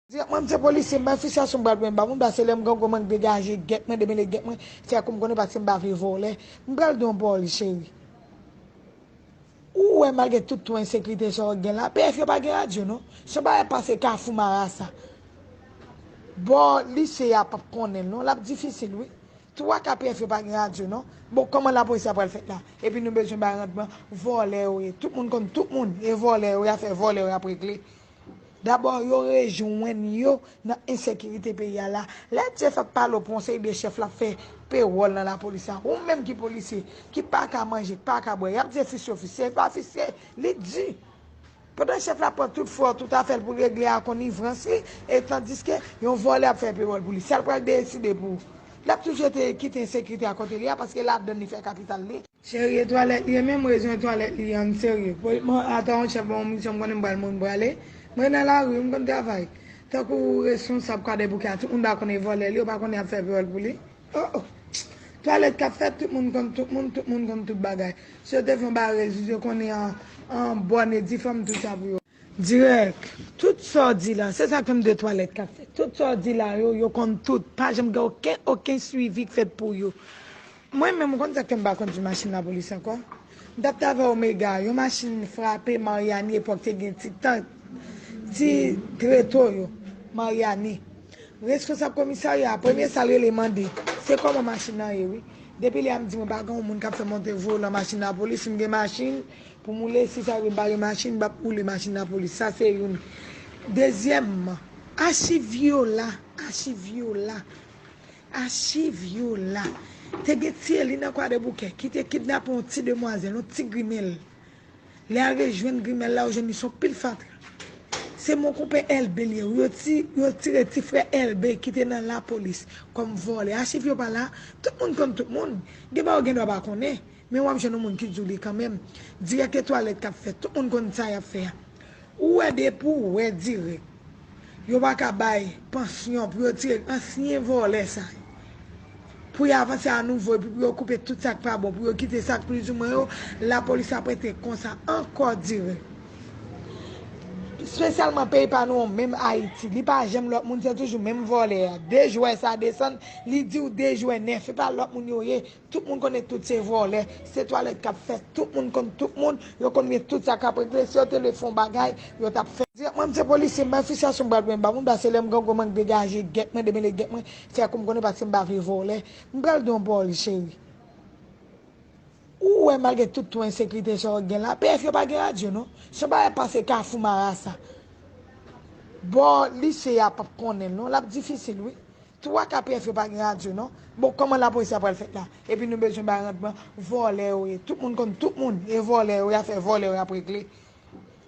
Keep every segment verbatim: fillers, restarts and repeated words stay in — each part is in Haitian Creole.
Dirèk, mwen, m se polisye, m bay fisyasyon, m pral pran ba moun, paske lè m gen gwo mank degaje gèt mwen, demele gèt mwen, fè kou m konnen paske m pa vle vòlè. M pral di yon pawòl, cheri. Ou wè, malgre tout twa ensekirite sa w gen la, P F yo pa gen radyo, non. Se yon bagay pase Kafou Marasa. Bò lise a p ap konnen l, non. L ap difisil, wi. Twa ka P F yo pa gen radyo, non. Bon, kòman lapolis la pral fèt la? Epi nou bezwen bay randman, vòlè yo ye. Tout moun konn tout moun, e vòlè yo ye, afè vòlè yo y ap regle. Dabò, yo rejwenn yo nan ensekirite peyi a la. Lè Dye fè pale w pou yon seri de chèf l ap fè pewòl nan lapolis la. Ou menm ki polisye, ki pa ka manje, ki pa ka bwè, y ap di e fis yo fis, se pa fis, se, li di. Pandan chèf la pran tout fè w, tout afè l pou l regle a konivrans li, e tandiske yon vòlè ap fè pewòl pou li. Sa l pral deside pou ou? L ap toujou te kite ensekirite a kote li a, paske ladann li fè kapital li. Cheri, e twalèt li ye menm, rezon e twalèt li ye, ann serye. Bon, ata yon chèf ban mwen misyon, m konnen m pral mouri, m prale. Mwen nan lari, m konn travay. Tankou responsab Kwadèboukè a, tout moun pa konnen vòlè li, yo pa konnen y ap fè vòl pou li. Oh, oh. Twalèt k ap fèt, tout moun konn tout moun, tout moun konn tout bagay. Si yo te fè yon bagay reziz, yo konnen an, an bòn e difanm tout sa pou yo. Dirèk, tout sa w di la, se sa k fè m de twalèt k ap fèt. Tout sa w di la yo, yo konn tout. Pa janm gen okenn, okenn swivi k fèt pou yo. Mwen menm, ou konn sa k fè m pa kondui machin lapolis ankò? M t ap travay Omega, yon machin frape Maryani, epòk te gen ti tank, ti treto yo, Maryani. Responsab komisarya a, premye sa l rele mande, se kòman machin nan ye, wi. Depi lè a m di mwen pa gen yon moun k ap fè monte volan machin lapolis, m gen machin pou m woule, si sa rive m pa gen machin, m p ap woule machin lapolis. Sa se youn. Dezyèmman, achiv yo la, achiv yo la. Achiv yo la. Te gen ti Eli nan Kwadèboukè ki te kidnape yon ti demwazèl, yon ti grimèl. Lè a rejwenn grimèl la, yo jwenn li se yon pil fatra. Se mon konpè L B l ye. Yo ti, yo tire ti frè L B ki te nan lapolis kòm vòlè. Achiv yo pa la, tout moun konn tout moun. Gen bagay ou gen dwa pa konnen, men w ap jwenn yon moun ki di w li kanmenm. Dirèk e twalèt k ap fèt, tout moun konn sa y ap fè a. Ou wè depi w wè dirèk yo pa ka bay pansyon pou yo tire ansyen vòlè sa yo. Pou y avanse a nouvo, epi pou yo koupe tout sa k pa bon, pou yo kite sa k plizoumwen yo, lapolis ap rete konsa ankò dirèk. Espesyalman peyi pa nou an, menm Ayiti, li pa janm lòt moun, se toujou menm vòlè a. De jwè sa desann, li di w de jwè nèf, se pa lòt moun yo ye. Tout moun konnen tout se vòlè, se twalèt k ap fèt, tout moun konn tout moun, yo konn byen tout sa k ap regle, si yo te vle fè yon bagay, yo t ap fè. Dirèk, mwen, m se polisye, m bay fisyasyon, m pral pran ba moun, paske lè m gen gwo mank degaje gèt mwen, demele gèt mwen, fè kou m konnen paske m pa vle vòlè. M pral di yon pawòl, cheri. Ou wè, malgre tout twa ensekirite sa w gen la, P F yo pa gen radyo, non. Se yon bagay pase Kafou Marasa. Bò lise a p ap konnen l, non. L ap difisil, wi. Twa ka P F yo pa gen radyo, non. Bon, kòman lapolis la pral fèt la? Epi nou bezwen bay randman, vòlè yo ye. Tout moun konn tout moun, e vòlè yo ye, afè vòlè yo y ap regle.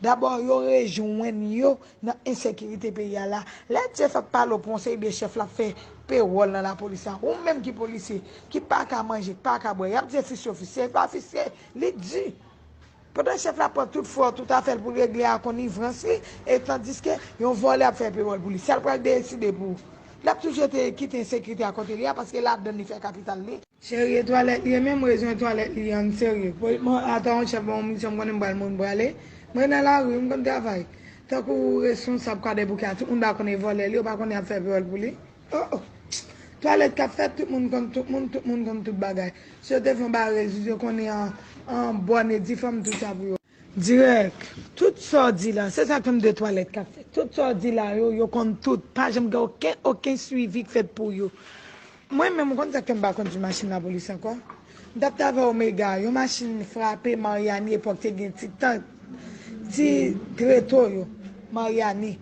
Dabò, yo rejwenn yo nan ensekirite peyi a la. Lè Dye fè pale w pou yon seri de chèf l ap fè pewòl nan lapolis la. Ou menm ki polisye, ki pa ka manje, ki pa ka bwè, y ap di e fis yo fis, se pa fis, se, li di. Pandan chèf la pran tout fè w, tout afè l pou l regle a konivrans li, e tandiske yon vòlè ap fè pewòl pou li. Sa l pral deside pou ou? L ap toujou te kite ensekirite a kote li a, paske ladann li fè kapital li. Cheri, e twalèt li ye menm, rezon e twalèt li ye, ann serye. Bon, ata yon chèf ban mwen misyon, m konnen m pral mouri, m prale. Mwen nan lari, m konn travay. Tankou responsab Kwadèboukè a, tout moun pa konnen vòlè li, yo pa konnen y ap fè vòl pou li. Oh, oh. Twalèt k ap fèt, tout moun konn tout moun, tout moun konn tout bagay. Si yo te fè yon bagay reziz, yo konnen an, an bòn e difanm tout sa pou yo. Dirèk, tout sa w di la, se sa k fè m de twalèt k ap fèt. Tout sa w di la yo, yo konn tout. Pa janm gen okenn, okenn swivi k fèt pou yo. Mwen menm, ou konn sa k fè m pa kondui machin lapolis ankò? M t ap travay Omega, yon machin frape Maryani, epòk te gen ti tank, ti treto yo, Maryani.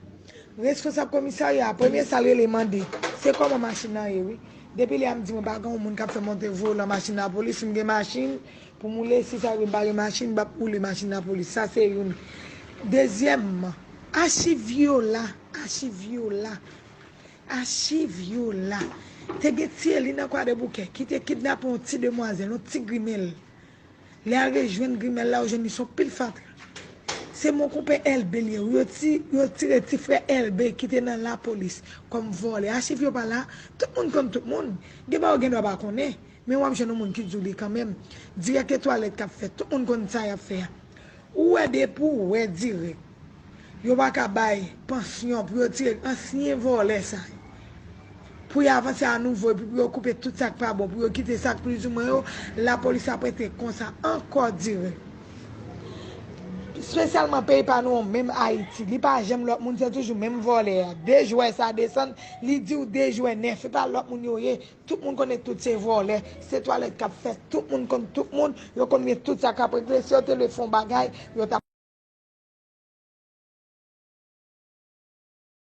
Responsab komisarya a, premye sa l rele mande, se kòman machin nan ye, wi. Depi lè a m di mwen pa gen yon moun k ap fè monte volan machin lapolis, m gen machin pou m woule, si sa rive m pa gen machin, m p ap woule machin lapolis. Sa se youn. Dezyèmman, achiv yo la, achiv yo la. Achiv yo la. Te gen ti Eli nan Kwadèboukè ki te kidnape yon ti demwazèl, yon ti grimèl. Lè a rejwenn grimèl la, yo jwenn li se yon pil fatra. Se mon konpè L B l ye. Yo ti, yo tire ti frè L B ki te nan lapolis kòm vòlè. Achiv yo pa la, tout moun konn tout moun. Gen bagay ou gen dwa pa konnen, men w ap jwenn yon moun ki di w li kanmenm. Dirèk e twalèt k ap fèt, tout moun konn sa y ap fè a. Ou wè depi w wè dirèk Yo pa ka bay pansyon pou yo tire ansyen vòlè sa yo. Pou yo avanse a nouvo, epi pou yo koupe tout sa k pa bon, pou yo kite sa k plizoumwen yo, lapolis ap rete konsa ankò dirèk. Espesyalman peyi pa nou an, menm Ayiti. Li pa janm lòt moun, se toujou menm vòlè a. De jwè sa desann, li di w de jwè nèf, se pa lòt moun yo ye. Tout moun konnen tout se vòlè, se twalèt k ap fèt, tout moun konn tout moun, yo konn gen tout sa k ap regle, si yo te vle fè yon bagay, yo t